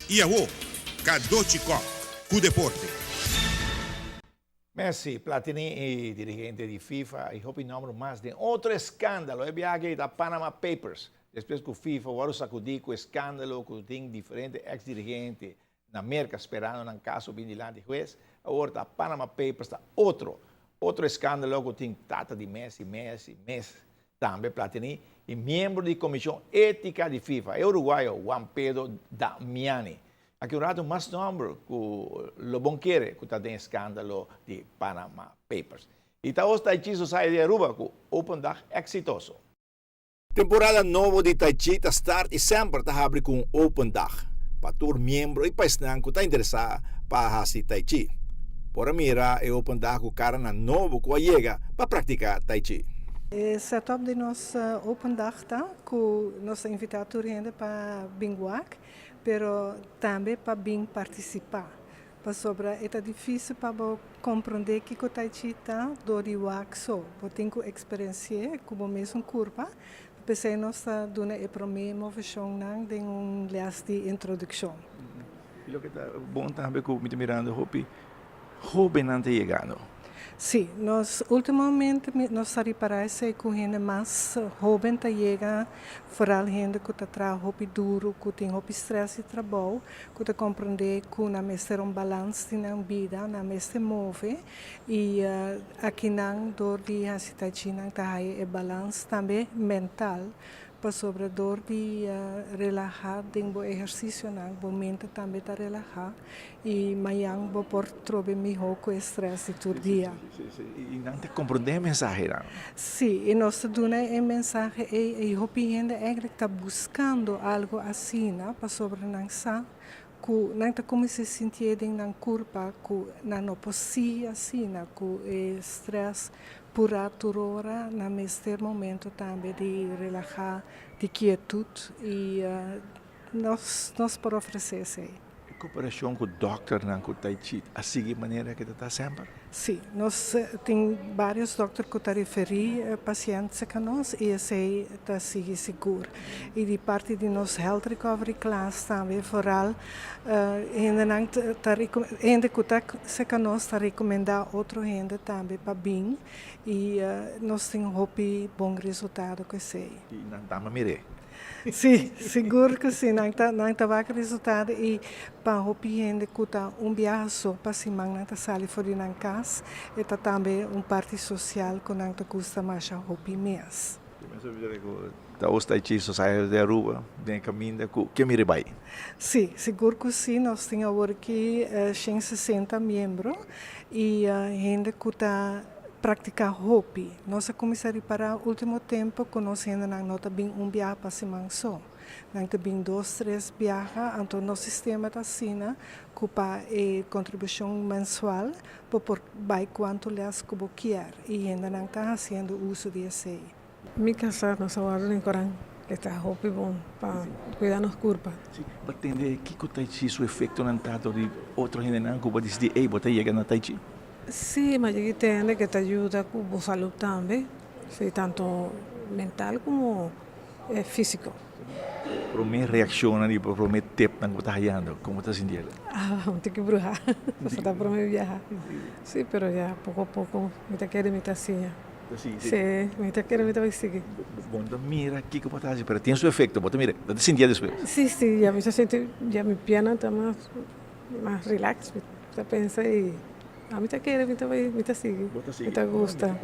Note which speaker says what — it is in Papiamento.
Speaker 1: Y awo, Cadochi Kock cu deporte.
Speaker 2: Messi, Platini y dirigente di FIFA y hopi nomber mas den otro escandalo. E biaha ta Panama Papers. Despues cu FIFA a wordo sacudi cu escandalo cu tin diferente ex-dirigente na Merca sperando nan caso bin dilanti hues. Awor ta Panama Papers, ta otro escandalo cu tin tata di Messi, Messi, Messi, tambe Platini y miembro di Comision Etica di FIFA, e uruguayo Juan Pedro Damiani. Aki un rato mas nomber cu lo bo n' kere cu ta den escandalo di Panama Papers. Y ta Tai Chi Society di Aruba cu Open Dag exitoso. Temporada nobo di Tai Chi ta start y semper ta habri cu un Open Dag pa tur miembro y pa esnan cu ta interesa pa haci Tai Chi. Por mira e Open Dag cu cara nan nobo cu a yega pa practica Tai Chi.
Speaker 3: E setup di nos Open Dag ta cu nos ta invita tur hende pa bin wak, pero tambe pa bin participa. Pasobra ta dificil pa comprende kico Tai Chi ta door di wak so. Bo tin cu experiencia cu bo mes curpa. P'esey nos ta duna e prome movecion nan den un les di introduccion.
Speaker 2: Y loke ta bon tambe cu mi ta mirando hopi hoben ta yegando.
Speaker 3: Si, nos ultimamente nos a ripara cu hende mas hoben ta yega, vooral hende cu ta traha hopi duro, cu tin hopi stress di trabou, cu ta comprende cu nan mester un balans den bida, nan mester move y aki nan door di haci Tai Chi nan ta haya e balans tambe mental, pasobra door di relaha den bo ehercicio nan, bo mente tambe ta relaha y mañan bo por trobe miho cu stress di tur dia.
Speaker 2: Si. Y nan ta comprende e mensahe nan.
Speaker 3: Si, y nos ta duna e mensahe y hopi hende eigenlijk ta buscando algo asina, pasobra nan sa cu nan ta cuminsa sinti den nan curpa cu nan no por sigui asina, cu e stress pura tur ora, nan mester momento tambe di relaha, di quietud y nos por ofrece esey.
Speaker 2: E cooperacion cu dokter nan cu Tai Chi, a sigui manera cu ta semper?
Speaker 3: Si, nos tin varios dokter cu ta referi paciente cu nos y esey ta sigui sigur. Y di parti di nos health recovery class tambe vooral hende nan ta hende cu ta cerca nos ta recomenda otro hende tambe pa bin y nos tin hopi bon resultado cu esey.
Speaker 2: Y nan tambe mire.
Speaker 3: Si, sigur cu si, nan ta wak resultado y pa hopi hende cu ta un biaha so pa siman nan ta sali for di nan cas y ta tambe un parti social cu nan ta gusta masha hopi mes.
Speaker 2: Ta os Tai Chi Society di Aruba, den caminda cu ke mire bay.
Speaker 3: Si, sigur cu si, nos tin awor aki 160 miembro y hende cu ta practica hopi. Nos a cuminsa ripara ultimo tempo cu nos hende nan no ta bin un biaha pa siman so. Nan ta bin dos, tres biaha, anto nos sistema ta asina cu pa e contribucion mensual bo por bay cuanto les cu bo kier y hende nan ta haciendo uso di esey.
Speaker 4: Mi casa nos a warda den Coran, cu ta hopi bon pa cuida nos curpa.
Speaker 2: Si, pa tende kico Tai Chi su efecto nan tanto di otro hende nan cu di ey bo ta yega na Tai Chi.
Speaker 4: Si, ma yega tende cu ta yuda cu bo salud tambe, si, tanto mental como fisico.
Speaker 2: Prome reaccion di prome tip nan cu ta hayando, con ta sintiendo?
Speaker 4: Ah, un tiki bruha, ta prome biaha. Si, pero ya poco a poco mi ta kere mi ta siña. Si, mi ta kere mi ta sigui.
Speaker 2: Bon, ta mira kico bo ta haci, pero tin su efecto, bo ta mira, bo ta sinti despues.
Speaker 4: Si, ya mi ta sinti, ya mi pierna ta mas relax, mi ta pensa y ami ta kere mi ta bay, mi ta sigui, mi ta gusta.